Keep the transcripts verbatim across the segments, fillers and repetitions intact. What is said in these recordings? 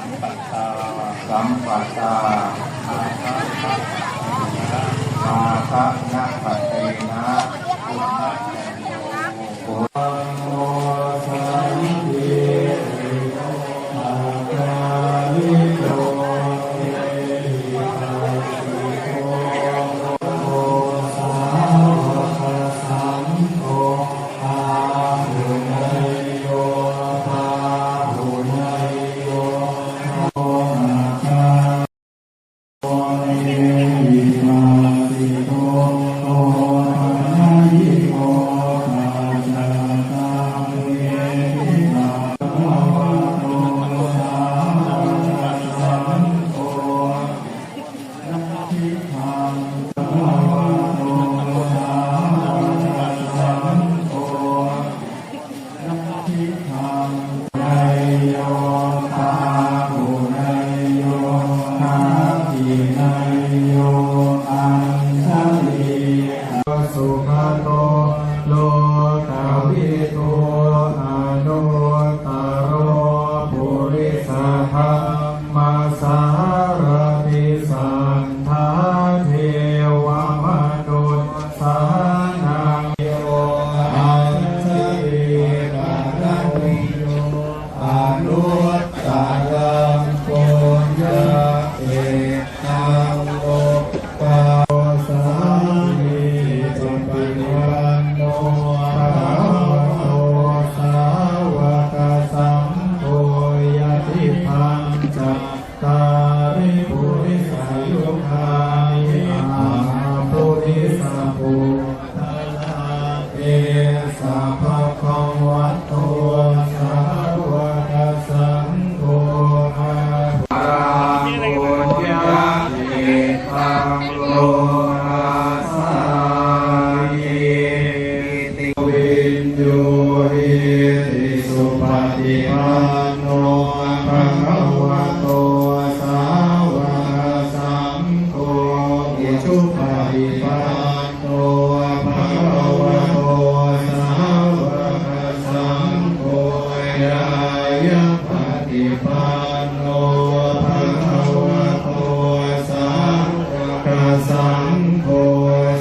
Sampatā, sampatā, māganappatena, sugato lokavidū anuttaro purisadammasārathi satthā devamanussānaṃ yo añjalikaraṇīyo anuttaraṃ puññakkhettaṃ lokassāti. Supaṭipanno bhagavato sāvakasaṅgho yadidaṃ cattāri purisayugāni aṭṭha purisapuggalā esa bhagavato sāvakasaṅgho anuttaraṃ puññakkhettaṃ lokassāti. Viññūhīti. Supaṭipanno bhagavato sāvakasaṅgho ujupaṭipanno bhagavato sāvakasaṅgho ñāyapaṭipanno bhagavato sāvakasaṅgho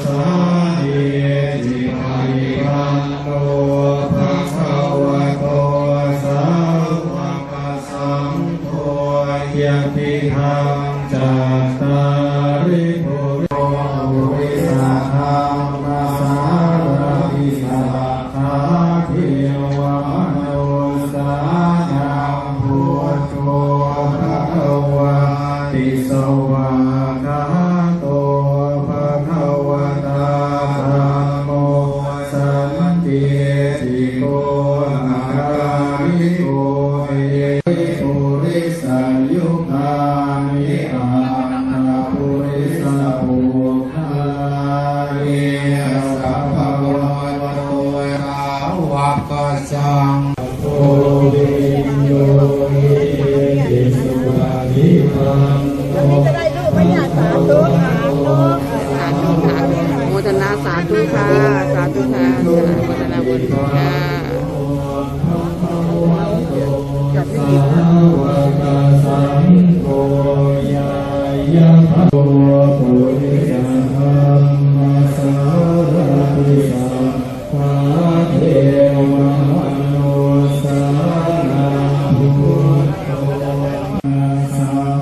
sāmīcipaṭipanno bhagavato sāvakasaṅgho yadidaṃ cattāri purisadammasārathi satthā devamanussānaṃ buddho bhagavāti. Svākkhāto bhagavatā dhammo sandiṭṭhiko akāliko e purisayugāni aṭṭha purisapuggalā esa bhagavato sāvakasaṅgho viññūhīti. Supaṭipanno สาธุค่ะ สาธุค่ะ สาธุค่ะ อนุโมทนาสาธุค่ะ สาธุค่ะ สาธุค่ะ อนุโมทนาบุญค่ะ sāvakasaṅgho ñāyapaṭipanno bhagavato